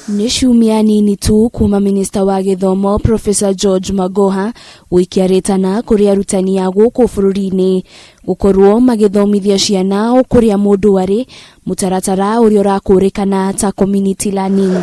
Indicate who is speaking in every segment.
Speaker 1: Nĩ ciumia nini tu kuma minista wa gĩthomo Professor George Magoha gũikia rĩtana kũrĩ arutani a gũkũ bũrũri-inĩ gũkorwo magĩthomithia ciana o kũrĩa mũndũ arĩ, mũtaratara ũrĩa ũrakũrĩkana ta community learning.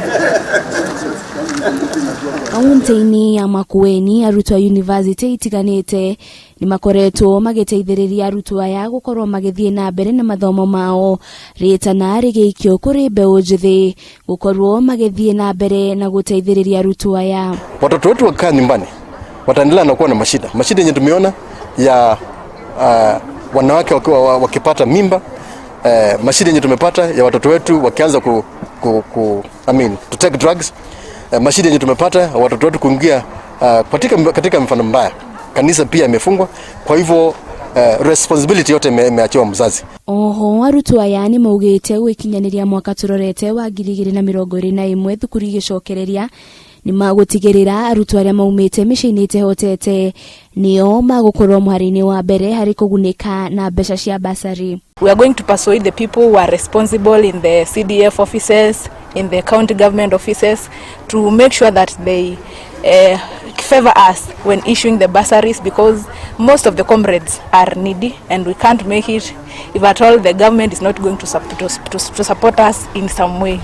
Speaker 1: Kaunti-inĩ ya Makueni, arutwo a yunivasĩtĩ itiganĩte nĩ makoretwo magĩteithĩrĩria arutwo aya gũkorwo magĩthiĩ na mbere na mathomo mao, rĩtana rĩgĩikio kũrĩ mbeũ njĩthĩ gũkorwo magĩthiĩ na mbere na gũteithĩrĩria arutwo aya.
Speaker 2: Watoto wetu wakikaa nyumbani wataendelea na kuwa na mashida. Mashida yenye tumeona ya wanawake wakipata mimba, mashida yenye tumepata ya watoto wetu wakianza ku I mean, to take drugs, mashida yenye tumepata watoto wetu kuingia katika mfano mbaya. Kanisa pia imefungwa, kwa hivyo responsibility yote imeachiwa mzazi.
Speaker 1: Oho arutwo aya nĩ maugĩte gwĩkinyanĩria mwaka tũrorete wa 2021 thukuru igĩcokereria nĩ magũtigĩrĩra arutwo arĩa maumĩte mĩciĩ-inĩ ĩtehotete nĩo magũkorwo mũhari-inĩ wa mbere harĩ kũgunĩka na mbeca cia basarĩ.
Speaker 3: We are going to persuade the people who are responsible in the CDF offices, in the county government offices, to make sure that they favor us when issuing the bursaries, because most of the comrades are needy and we can't make it if at all the government is not going to support us in some way.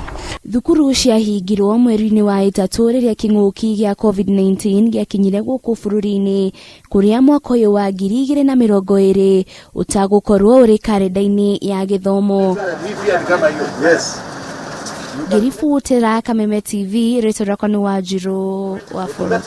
Speaker 1: Thukuru ciahingirwo mweri-inĩ wa ĩtatũ rĩrĩa kĩng'ũki gĩa COVID-19 gĩakinyire gũkũ bũrũri-inĩ, kũrĩa mwaka ũyũ wa 2020 ũtagũkorwo ũrĩ karenda-inĩ ya gĩthomo. Ngĩribotera Kameme TV, rĩtwa rĩakwa nĩ Wanjirũ wa Bũrũ.